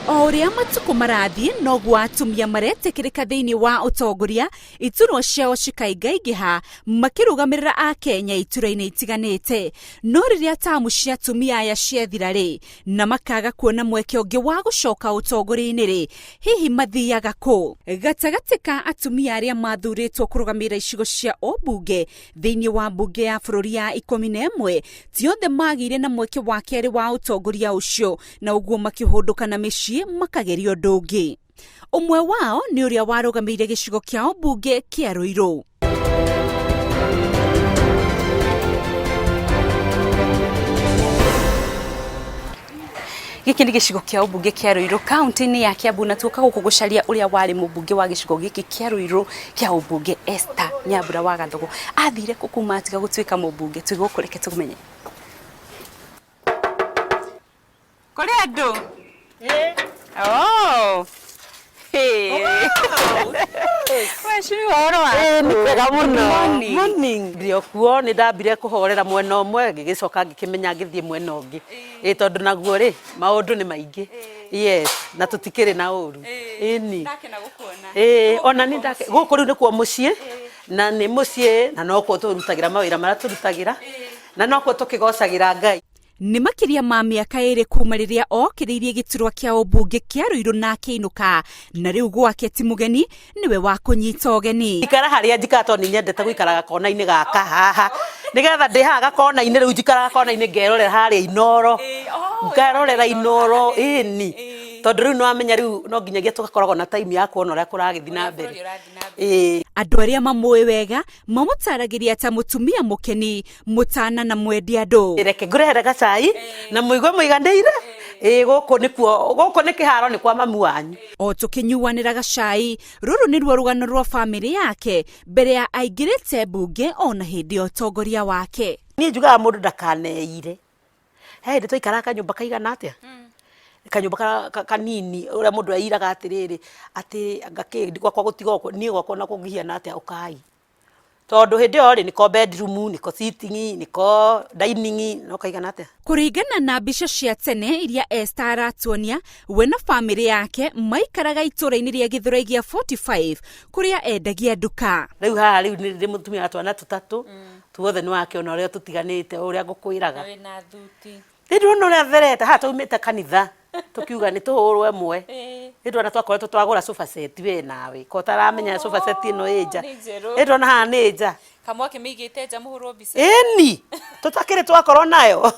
O ũrĩa matukũ marathiĩ noguo atumia maretĩkĩrĩka thĩinĩ wa ũtongoria, iturwa ciao cikaingaingĩha makĩrũgamĩrĩra Akenya iturwa-inĩ itiganĩte. No rĩrĩa tamu cia atumia aya ciathira-rĩ, na makaga kuona mweke ũngĩ wa gũcoka ũtongoria-inĩ-rĩ, hihi mathiaga kũ? Gatagatĩ ka atumia arĩa mathurĩtwo kũrũgamĩrĩra icigo cia ũmbunge thĩinĩ wa mbunge ya bũrũri ya 11, ti othe magĩire na mweke wa kerĩ wa ũtongoria ũcio, na ũguo makĩhũndũka na mĩciĩ makageria ũndũ ũngĩ. Ũmwe wao nĩ ũrĩa warũgamĩire gĩcigo kĩa ũmbunge kĩa Ruiru. Gĩkĩ nĩ gĩcigo kĩa ũmbunge kĩa Ruiru kaunti-inĩ ya Kiambu na tuoka gũkũ gũcaria ũrĩa warĩ mũmbunge wa gĩcigo gĩkĩ kĩa Ruiru kĩa ũmbunge Esther Nyambura wa Gathogo. Athire kũ kuma atiga gũtuĩka mũmbunge? Twĩ gũkũ reke tũmenye. Kũrĩ andũ? Oh. Hey. Mheshimiwa ũhoro waku? Ĩĩ nĩ kwega mũno. Good morning. Morning. Ndĩ o kuo nĩ ndambire kũhorera mwena ũmwe ngĩgĩcoka ngĩkĩmenya ngĩthiĩ mwena ũngĩ. Ĩĩ tondũ naguo rĩ maũndũ nĩ maingĩ. Yes, na tũtikĩrĩ na ũru. Ĩni. Ndakena gũkuona. Ĩĩ ona niĩ ndake gũkũ rĩu nĩkuo mũciĩ na nĩ mũciĩ na nokuo tũrutagĩra mawĩra marĩa tũrutagĩra na nokuo tũkĩgocagĩra Ngai. Nĩ makĩria ma mĩaka ĩrĩ kuma rĩrĩa okĩrĩirie gĩturwa kĩa ũmbunge kĩa Ruiru na akĩinũka, na rĩu gwake ti mũgeni, nĩwe wa kũnyita ũgeni. Njikara harĩa njikara tondũ nĩ nyendete gũikara gakona-inĩ gaka haha nĩgetha ndĩ haha gakona-inĩ rĩu njikaraga gakona-inĩ ngerorera harĩa Inooro, ngerorera Inooro ĩni, tondũ rĩu nĩ wamenya rĩu no nginyagia tũgakoragwo na time ya kuona ũrĩa kũragĩthiĩ na mbere. Ĩĩ. Andũ arĩa mamũĩ wega mamũtaragĩria ta mũtumia mũkeni, mũtana na mwendi andũ. Reke ngũrehere gacai na mũigue mũiganĩire. Ĩĩ gũkũ nĩkuo, gũkũ nĩ kĩharo nĩ kwa mamu wanyu. O tũkĩnyuanĩra gacai, rũrũ nĩruo rũgano rwa bamĩrĩ yake mbere ya aingĩrĩte mbunge ona hĩndĩ ya ũtongoria wake. Niĩ njugaga mũndũ ndakaneire. He hĩndĩ twaikaraga kanyũmba kaigana atĩa? Kanyũmba kanini ũrĩa mũndũ eiraga atĩrĩrĩ, atĩ anga kĩ gwakwa gũtigoka, niĩ gwakwa ona kũngĩhiana atĩa ũkai. Tondũ hĩndĩ ĩyo rĩ, nĩko bedroom, nĩko sitting, nĩko dining, no kaigana atĩa? Kũringana na mbica cia tene iria Esther aratuonia, we na bamĩrĩ yake maikaraga itũũra-inĩ rĩa Gĩthũrai gĩa 45 kũrĩa endagia nduka. Rĩu haha rĩu ndĩ mũtumia wa twana tũtatũ, tuothe nĩ wakĩona ũrĩa tũtiganĩte, ũrĩa ngũkwĩraga. Na wĩna thuti. Nĩ ndĩrona ũrĩa therete, haha twaumĩte kanitha tũkiuga nĩ tũhũrwo ĩmwe. Nĩ ndĩrona twakoretwo twagũra sofa set we nawe, ko ũtaramenya sofa set ĩno ĩ nja. Nĩ njerũ. Nĩ ndĩrona haha nĩ nja. Kamwe akĩmĩigĩte nja mũhũrwo mbica. Ĩni, tũtakĩrĩ twakorwo nayo.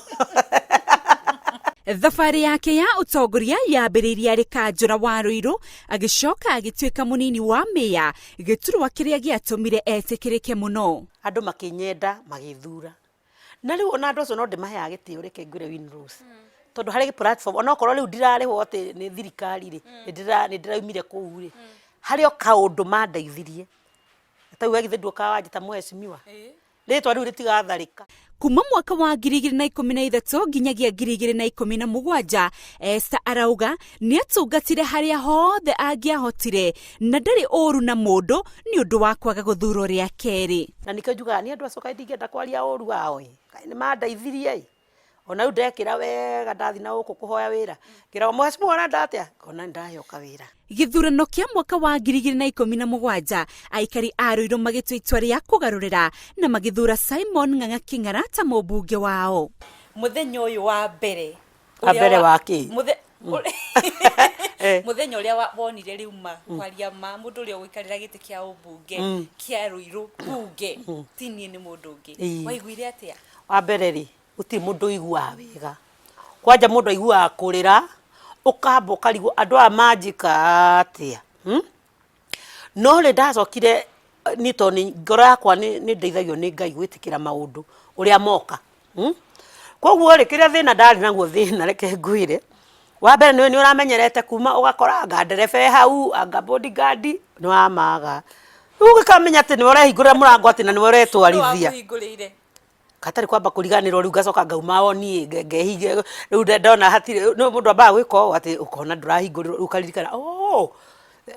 Thabarĩ yake ya ũtongoria yambĩrĩirie arĩ kanjũra wa Ruiru, agĩcoka agĩtuĩka mũnini wa mĩya, gĩturwa kĩrĩa gĩatũmire etĩkĩrĩke mũno. Andũ makĩnyenda, magĩthura. Na rĩu ona andũ acio no ndĩmaheaga gĩtĩo reke ngwĩre Winrose. Tondũ harĩ platform onokorwo rĩu ndirarĩhwo atĩ nĩ thirikari rĩ, nĩ ndĩraumire kũu rĩ, harĩ o kaũndũ mandeithirie. Ta rĩu we githĩ nduokaga wanjĩta mheshimiwa? Rĩtwa rĩu rĩtigatharĩka. Kuma mwaka wa 2013 nginyagia 2017, Esther arauga nĩatungatire harĩa hothe angĩahotire na ndarĩ ũru na mũndũ nĩ ũndũ wa kwaga gũthurwo rĩa kerĩ. Na nĩkĩo njugaga niĩ andũ acio kaĩ ndingĩenda kwaria ũru wao ĩ, kaĩ nĩ mandeithirie ĩ. Ona rĩu ndekĩra wega ndathiĩ na gũkũ kũhoya wĩra, ngĩragwo mheshimiwa ũrenda atĩa? Ngona nĩ ndaheo kawĩra. Gĩthurano kĩa mwaka wa 2017, aikari a Ruiru magĩtua itua rĩa kũgarũrĩra na magĩthura Simon Ng'ang'a Kĩng'ara ta mũmbunge wao. Mũthenya ũyũ wa mbere Wa mbere wa kĩ? Mũthenya ũrĩa wonire rĩu ma kwaria ma mũndũ ũrĩa ũgũikarĩra gĩtĩ kĩa ũmbunge kĩa Ruiru mbunge ti niĩ nĩ mũndũ ũngĩ, waiguire atĩa? Wa mbere rĩ, gũtirĩ mũndũ ũiguaga wega. Kwanja mũndũ aiguaga kũrĩra, ũkamba ũkarigwo andũ aya manjĩka atĩa. No rĩ ndacokire niĩ tondũ ngoro yakwa nĩ ndeithagio nĩ Ngai gwĩtĩkĩra maũndũ ũrĩa moka. Koguo rĩ, kĩrĩa thĩna ndarĩ naguo thĩna reke ngwĩre, wa mbere nĩ ũramenyerete kuma ũgakora anga ndereba e hau, anga bodyguard nĩ wamaga. Rĩu ũgĩkamenya atĩ nĩwe ũrehingũrĩra mũrango atĩ na nĩwe ũretwarithia. Nũ wakũhingũrĩire? Hatarĩ kwamba kũriganĩrwo rĩu ngacoka ngauma o niĩ ngehinga rĩu ndona hatirĩ nĩ mũndũ ambaga gwĩka ũũ atĩ ũkona ndũrahingũrĩrwo rĩu ũkaririkana oh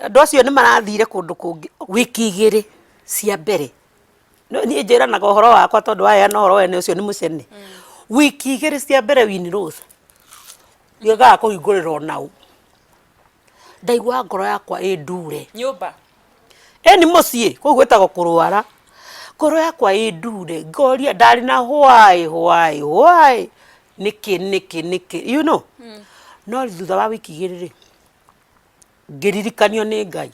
andũ acio nĩ marathire kũndũ kũngĩ. Wiki igĩrĩ cia mbere, niĩ njĩranaga ũhoro wakwa tondũ waheana ũhoro wene ũcio nĩ mũcene. Wiki igĩrĩ cia mbere Winnie Rose ndiendaga kũhingũrĩrwo naũ. Ndaiguaga ngoro yakwa ĩ ndure. Nyũmba. Ĩni mũciĩ, kũu gwĩtagwo kũrwara. Ngoro yakwa ĩ ndure, ngoria ndarĩ na why, why, why, nĩkĩ, nĩkĩ, nĩkĩ, you know. No thutha wa wiki igĩrĩ rĩ, ngĩririkanio nĩ Ngai.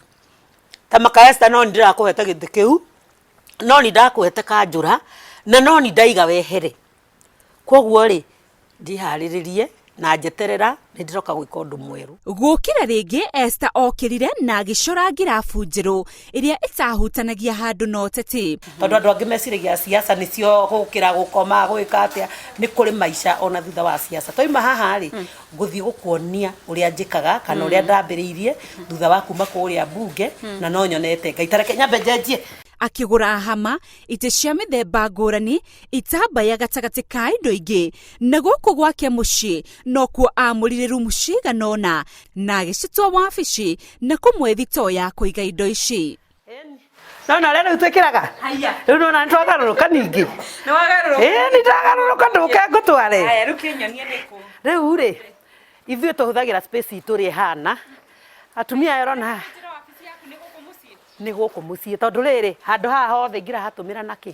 Ta maka Esther no niĩ ndĩrakũhete gĩtĩ kĩu, no niĩ ndakũhete kanjũra, na no niĩ ndaiga wehere. Kwoguo rĩ, ndĩharĩrĩrie na njeterera nĩ ndĩroka gwĩka ũndũ mwerũ. Gũkĩra rĩngĩ, Esther okĩrire na agĩcora ngirabu njerũ ĩrĩa ĩtahutanagia handũ na ũteti. Tondũ andũ angĩ meciragia siasa nĩcio gũkĩra, gũkoma, gwĩka atĩa, nĩ kũrĩ maica ona thutha wa siasa. Twauma haha rĩ, ngũthiĩ gũkuonia ũrĩa njĩkaga kana ũrĩa ndambĩrĩirie thutha wa kuma kũrĩa mbunge na no nyonete Ngai. Ta reke nyambe njenjie. Akĩgũra hama, itĩ cia mĩthemba ngũrani, itambaya gatagatĩ ka indo ingĩ, na gũkũ gwake mũciĩ nokuo aamũrire rumu cigana ũna na agĩcitua wabici na kũmwe thitoo ya kũiga indo ici. Nona ũrĩa rĩu twĩkĩraga? Haiya. Rĩu nona nĩtwagarũrũka ningĩ. Nĩwagarũrũka. Ĩĩ nĩndagarũrũka ndũke ngũtware. Haya, rĩu kĩnyonie nĩkũ. Rĩu rĩ, ithuĩ tũhũthagĩra space itũ ũrĩa ĩhana. Atumia aya ũrona haha. Njĩra wabici yaku nĩ gũkũ mũciĩ? Nĩ gũkũ mũciĩ tondũ rĩrĩ, handũ haha hothe ingĩrahatũmĩra nakĩ?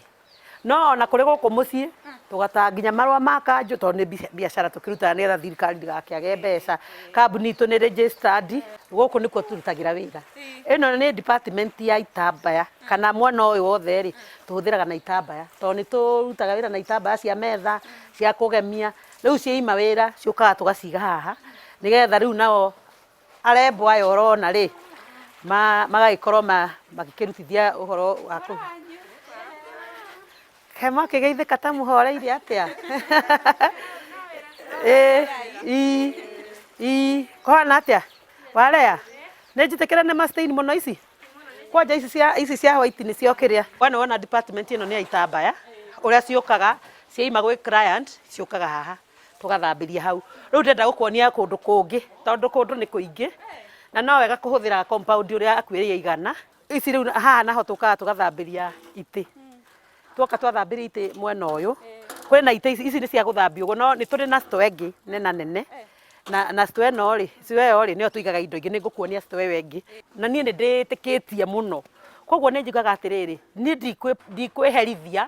No ona kũrĩ gũkũ mũciĩ, tũgataga nginya marũa ma kanjũ tondũ nĩ biacara tũkĩrutaga nĩgetha thirikari ndĩgakĩage mbeca. Kambuni itũ nĩ registered, gũkũ nĩkuo tũrutagĩra wĩra. Ĩno nĩ department ya itambaya kana mwena ũyũ wothe rĩ, tũhũthĩraga na itambaya tondũ nĩ tũrutaga wĩra na itambaya cia metha, cia kũgemia. Rĩu ciaima wĩra ciũkaga tũgaciga haha nĩgetha rĩu nao arembo aya ũrona rĩ, magagĩkorwo magĩkĩrutithia ũhoro wa kũ Kaĩ mwakĩgeithĩka ta mũhoreire atĩa? Ĩĩ, ii, ii, kũhana atĩa? Warea? Nĩ njĩtĩkĩre nĩ ma stain mũno ici? Kwanja ici cia ici cia white nĩcio kĩrĩa. We nĩ wona department ĩno nĩ ya itambaya, ũrĩa ciũkaga ciaima gwĩ client ciũkaga haha. Tũgathambĩria hau. Rĩu ndĩrenda gũkuonia kũndũ kũngĩ tondũ kũndũ nĩ kũingĩ na no wega kũhũthĩra compound ũrĩa hakuhĩ ĩigana. Ici rĩu haha naho tũkaga tũgathambĩria itĩ. Twoka twathambĩria itĩ mwena ũyũ, kwĩna itĩ ici, ici nĩ cia gũthambio ũguo no nĩ tũrĩ na store ĩngĩ nena nene na store ĩno rĩ, store ĩyo rĩ nĩyo tũigaga indo ingĩ, nĩ ngũkuonia store ĩyo ĩngĩ. Na niĩ nĩ ndĩĩtĩkĩtie mũno, koguo nĩ njugaga atĩrĩrĩ, niĩ ndikwĩherithia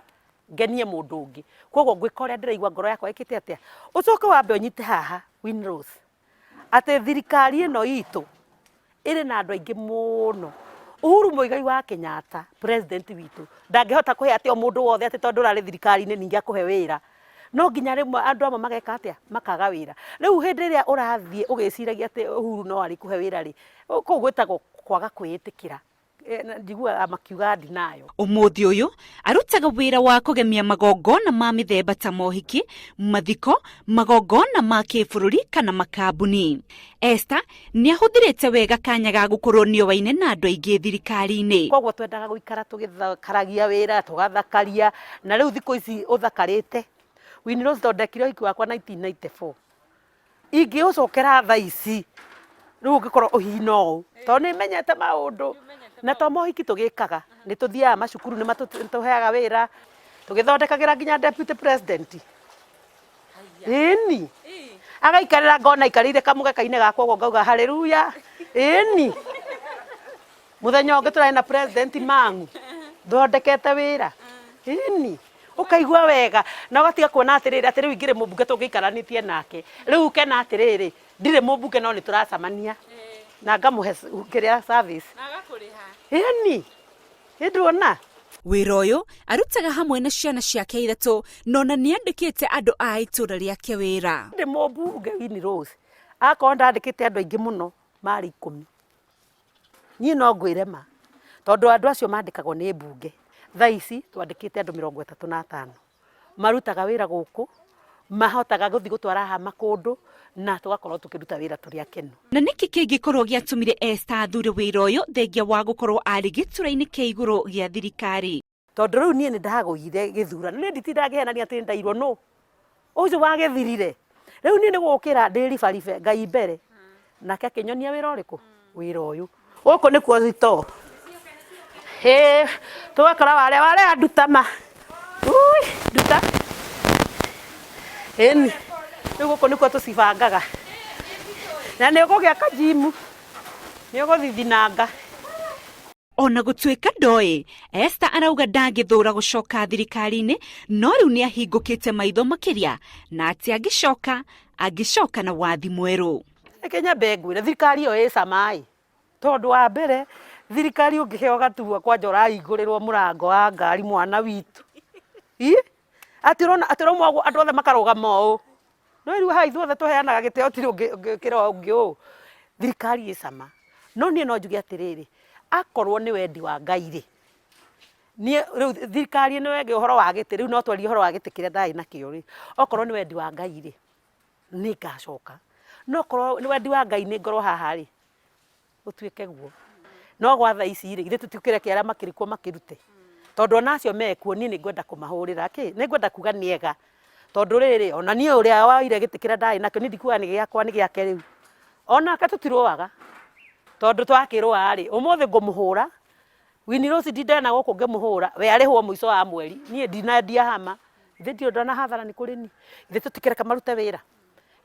ngenie mũndũ ũngĩ. Koguo ngwĩka ũrĩa ndĩraigua ngoro yakwa ĩkĩte atĩa. Ũcoke wambe ũnyite haha Winrose, atĩ thirikari ĩno itũ ĩrĩ na andũ aingĩ mũno. Uhuru Muigai wa Kenyatta, president witũ, ndangĩhota kũhe atĩ o mũndũ wothe atĩ tondũ ũrarĩ thirikari-inĩ ningĩ akũhe wĩra. No nginya rĩmwe andũ amwe mageka atĩa, makaga wĩra. Rĩu hĩndĩ ĩrĩa ũrathiĩ ũgĩciragia atĩ Uhuru no arĩkũhe wĩra rĩ, kũu gwĩtagwo kwaga kwĩĩtĩkĩra. Njiguaga makiuga ndinayo. Ũmũthĩ ũyũ arutaga wĩra wa kũgemia magongona ma mĩthemba ta mohiki, mathiko, magongona ma kĩbũrũri kana makambuni. Esther nĩ ahũthĩrĩte wega kanya ga gũkorwo nĩowaine na andũ aingĩ thirikari-inĩ. Koguo twendaga gũikara tũgĩthakaragia wĩra, tũgathakaria, na rĩu thikũ ici ũthakarĩte. Winnie Rose tondũ ndekire ũhiki wakwa 1994. Ingĩũcokera thaa ici, rĩu ũngĩkorwo ũhina ũũ, tondũ nĩ menyete maũndũ, na to mohiki tũgĩkaga, nĩ tũthiaga macukuru nĩ matũheaga wĩra, tũgĩthondekagĩra nginya deputy president, ĩni, agaikarĩra ngona aikarĩire kamũgeka-inĩ gakwa ũguo ngauga hallelujah, ĩni. Mũthenya ũngĩ tũrarĩ na president Mang'u, thondekete wĩra, ĩni. Ũkaigua wega na ũgatiga kuona atĩrĩrĩ atĩ rĩu ingĩrĩ mũmbunge tũngĩikaranĩtie nake. Rĩu ũkena atĩrĩrĩ, ndirĩ mũmbunge no nĩ tũracemania na ngamũhe kĩrĩa service. Na agakũrĩha. Ĩni, ĩ nduona? Wĩra ũyũ arutaga hamwe na ciana ciake ithatũ na ona nĩ andĩkĩte andũ a itũra rĩake wĩra. Ndĩ mũmbunge Winnie Rose, akorwo ndandĩkĩte andũ aingĩ mũno marĩ ikũmi. Niĩ no ngwĩre ma, tondũ andũ acio mandĩkagwo nĩ mbunge. Thaa ici twandĩkĩte andũ 35, marutaga wĩra gũkũ, mahotaga gũthiĩ gũtwara hama kũndũ, na tũgakorwo tũkĩruta wĩra tũrĩ akenu. Na nĩkĩ kĩngĩkorwo gĩatũmire Esther athure wĩra ũyũ thengia wa gũkorwo arĩ gĩturwa-inĩ kĩa igũrũ gĩa thirikari? Tondũ rĩu niĩ nĩ ndagũire gĩthurano, niĩ nditindaga ngĩhenania atĩ nĩ ndairwo, nũ ũcio wagĩthirire? Rĩu niĩ nĩ gũkĩra ndĩribaribe Ngai mbere, nake akĩnyonia wĩra ũrĩkũ? Wĩra ũyũ. Gũkũ nĩkuo thitoo. Ĩĩ, tũgakora warĩa warĩa nduta ma. Ui, nduta. Ĩni, rĩu gũkũ nĩkuo tũcibangaga. Na nĩ ũgũgĩaka gym. Nĩ ũgũthithinanga. Ona gũtuĩka ndoĩ, Esther arauga ndangĩthũra gũcoka thirikari-inĩ, no rĩu nĩ ahingũkĩte maitho makĩria na atĩ angĩcoka, angĩcoka na wathi mwerũ. Reke nyambe ngwĩre thirikari ĩyo ĩ cama ĩ, tondũ wa mbere thirikari ũngĩheo gaturwa kwanja ũrahingũrĩrwo mũrango wa ngari mwana witũ. Ĩ atĩ ũrona atĩ ũrauma ũguo andũ othe makarũgama ũũ. No rĩu haha ithuothe tũheanaga gĩtĩo gũtirĩ ũngĩkĩra ũngĩ ũũ. Thirikari ĩ cama, no niĩ no njuge atĩrĩrĩ, akorwo nĩ wendi wa Ngai rĩ, niĩ rĩu thirikari ĩno ĩngĩ ũhoro wa gĩtĩ, rĩu no twarie ũhoro wa gĩtĩ kĩrĩa ndarĩ nakĩo rĩ, okorwo nĩ wendi wa Ngai rĩ, nĩ ngacoka. No okorwo nĩ wendi wa Ngai nĩ ngorwo haha rĩ, gũtuĩke guo. No gwa thaa ici rĩ, githĩ tũtikĩreke arĩa makĩrĩ kuo makĩrute? Tondũ ona acio mekuo niĩ nĩ ngwenda kũmahũrĩra kĩ, nĩ ngwenda kuga nĩ ega. Tondũ rĩrĩ, ona niĩ ũrĩa woire gĩtĩ kĩrĩa ndarĩ nakĩo niĩ ndikuga nĩ gĩakwa nĩ gĩake rĩu. Onake tũtirũaga, tondũ twakĩrũa rĩ, ũmũthĩ ngũmũhũra, Winnie Rose ndinde na gũkũ ngĩmũhũra, we arĩhwo mũico wa mweri, niĩ ndinendia hama. Githĩ ndirĩ ndona hathara nĩ kũrĩ niĩ? Githĩ tũtikĩreke marute wĩra?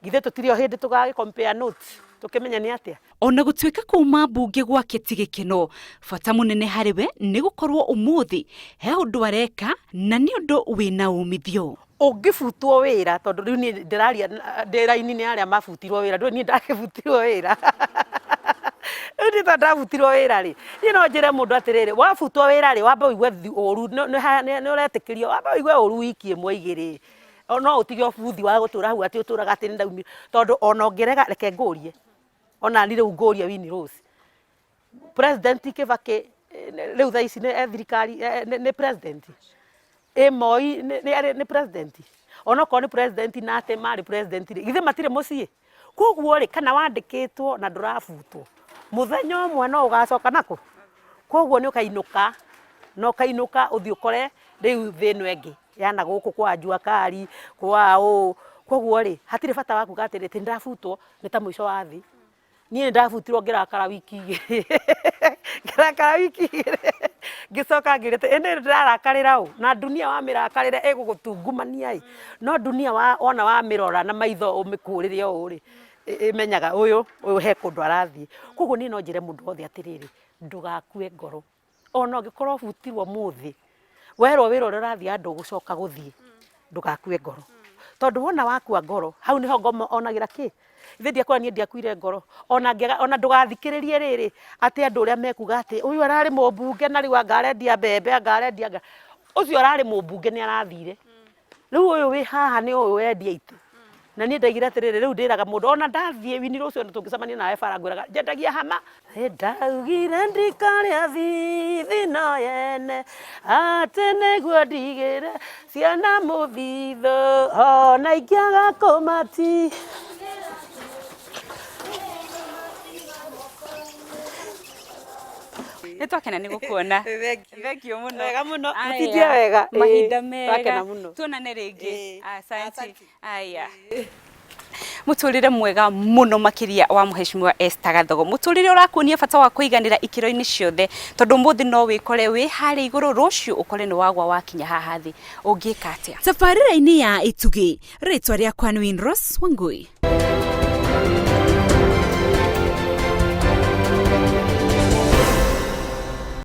Githĩ tũtirĩ o hĩndĩ tũgagĩ compare notes tũkĩmenye nĩ atĩa? Ona gũtuĩka kuuma mbunge gwake ti gĩkeno, bata mũnene harĩ we nĩ gũkorwo ũmũthĩ he ũndũ areka na nĩ ũndũ wĩna umithio. Ũngĩbutwo wĩra, tondũ rĩu niĩ ndĩraria ndĩ raini-inĩ ya arĩa mabutirwo wĩra, ndũĩ niĩ ndakĩbutirwo wĩra rĩu niĩ tondũ ndabutirwo wĩra rĩ, niĩ no njĩre mũndũ atĩrĩrĩ, wabutwo wĩra rĩ, wambe ũigue ũru, nĩ ũretĩkĩrio, wambe ũigue ũru wiki ĩmwe igĩrĩ, no ũtige ũbuthi wa gũtũra hau atĩ ũtũraga atĩ nĩndaumire, tondũ ona ũngĩrega, reke ngũrie, ona niĩ rĩu ngũrie Winnie Rose, President Kibaki rĩu thaa ici nĩ e thirikari nĩ president? Ĩ Moi nĩ president? Onokorwo nĩ president na atĩ marĩ president rĩ, githĩ matirĩ mũciĩ? Koguo rĩ, kana wandĩkĩtwo na ndũrabutwo, mũthenya ũmwe no ũgacoka nakũ? Koguo nĩ ũkainũka, na ũkainũka ũthiĩ ũkore rĩu thĩ ĩno ĩngĩ ya na gũkũ kwa jua kali, kwa ũũ, koguo rĩ, hatirĩ bata wa kuga atĩrĩ, atĩ nĩndabutwo nĩ ta mũico wa thĩ. Niĩ nĩ ndabutirwo ngĩrakara wiki igĩrĩ, ngĩrakara wiki igĩrĩ, ngĩcoka ngĩũria atĩrĩ, ĩ nĩ ndĩrarakarĩra ũ? Na dunia wamĩrakarĩra ĩgũgũtungumania ĩ, no dunia wona wamĩrora na maitho ũmĩkũrĩre ũũ rĩ, ĩmenyaga ũyũ, ũyũ he kũndũ arathiĩ. Koguo niĩ no njĩre mũndũ wothe atĩrĩrĩ, ndũgakue ngoro. Ona ũngĩkorwo ũbutirwo ũmũthĩ, werwo wĩra ũrĩa ũrathiaga ndũgũcoka gũthiĩ, ndũgakue ngoro. Tondũ wona wakua ngoro, hau nĩho ngoma onagĩra kĩ? Githĩ ndiakwĩra niĩ ndiakuire ngoro? Ona ngĩaga ona ndũgathikĩrĩrie rĩrĩ, atĩ andũ ũrĩa mekuga atĩ ũyũ ararĩ mũmbunge na rĩu anga arendia mbembe, anga arendia anga, ũcio ararĩ mũmbunge nĩ arathire. Rĩu ũyũ wĩ haha nĩ ũyũ wendia itĩ. Na niĩ ndaigire atĩrĩrĩ, rĩu ndĩraga mũndũ ona ndathiĩ wini rũciũ ona tũngĩcemania nawe bara ngwĩraga nyendagia hama. Ndaugire ndikarĩa thithino yene atĩ nĩguo ndigĩre ciana mũthithũ ona ingĩaga kũmati. Nĩ twakena nĩ gũkuona. Thank you mũno. Wega mũno. Aya. Mũtindie wega. Ĩĩ, Mahinda mega. Twakena mũno. Tuonane rĩngĩ. Ĩĩ. Asante. Asante. Aya. Mũtũrĩre mwega mũno makĩria wa Mheshimiwa Esther Gathogo. Mũtũrĩre ũrakuonia bata wa kũiganĩra ikĩro-inĩ ciothe tondũ ũmũthĩ no wĩkore wĩ harĩa igũrũ rũciũ ũkore nĩ wagwa wakinya haha thĩ. Ũngĩka atĩa? Tabarĩra-inĩ ya Itugĩ, rĩtwa rĩakwa nĩ Winrose Wangui.